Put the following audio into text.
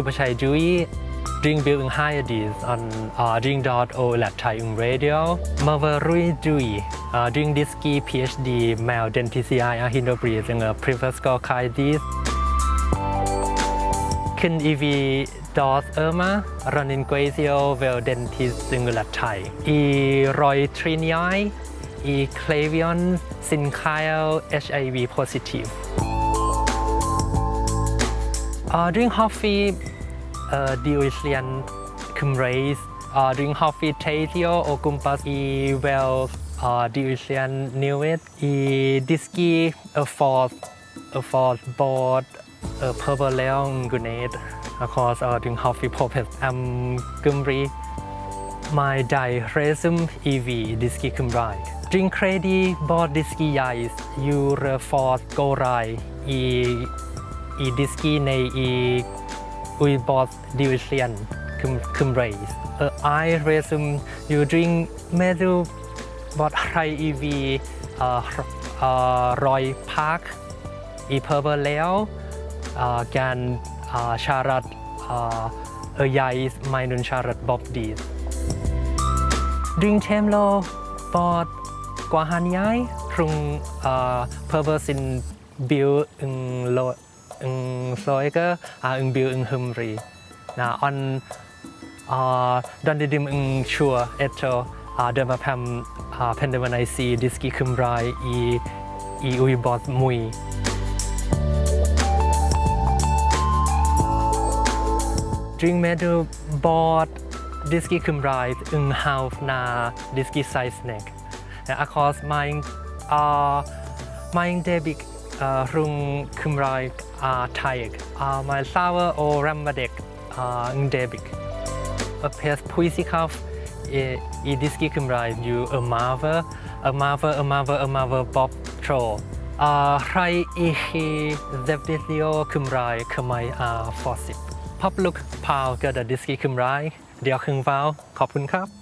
Supachai Dui Dwi'n byw yng Nghaerdydd ond dwi'n dod o Latai yn wreiddiol. Myfyrwyr dwi. Dwi'n dysgu PhD mewn dentisiaeth ar hyn o bryd yn y Prifysgol Caerdydd. Cyn i fi dod yma, ro'n i'n gweithio fel dentist yng Ngwlad. I roi triniaeth i cleifion sy'n cael HIV positif. Dwi'n hoffi diwylliant Cymreig. Dwi'n hoffi teithio o gwmpas i weld diwylliant newydd, i dysgu y ffordd bod y pobl leol yn gwneud, achos dwi'n hoffi popeth am Gymru. Mae dau rheswm i fi dysgu Cymraeg. Dwi'n credu bod dysgu iaith yw'r ffordd gorau i dysgu neu i wybod diwylliant Cymreig. Y ail rheswm yw dwi'n meddwl bod rhaid i fi roi parch i pobl leol gan siarad y iaith maen nhw'n siarad bob dydd. Dwi'n teimlo bod gwahaniaeth rhwng pobl sy'n byw yn Lloegr a yn byw yng Nghymru. Na, ond do'n i ddim yn siŵr eto, dyma pam penderfynais i dysgu Cymraeg i wybod mwy. Dwi'n meddwl bod dysgu Cymraeg yn hawdd na dysgu Saesneg, achos mae'n debyg rhwng Cymraeg a Thaeg. Mae llawer o ramadeg yn debyg. Y peth pwysicaf i dysgu Cymraeg yw ymarfer, ymarfer, ymarfer, ymarfer bob tro. Rhaid i chi ddefnyddio Cymraeg cymaint â phosib. Pob lwc pawb gyda dysgu Cymraeg. Diolch yn fawr. ขอบคุณครับ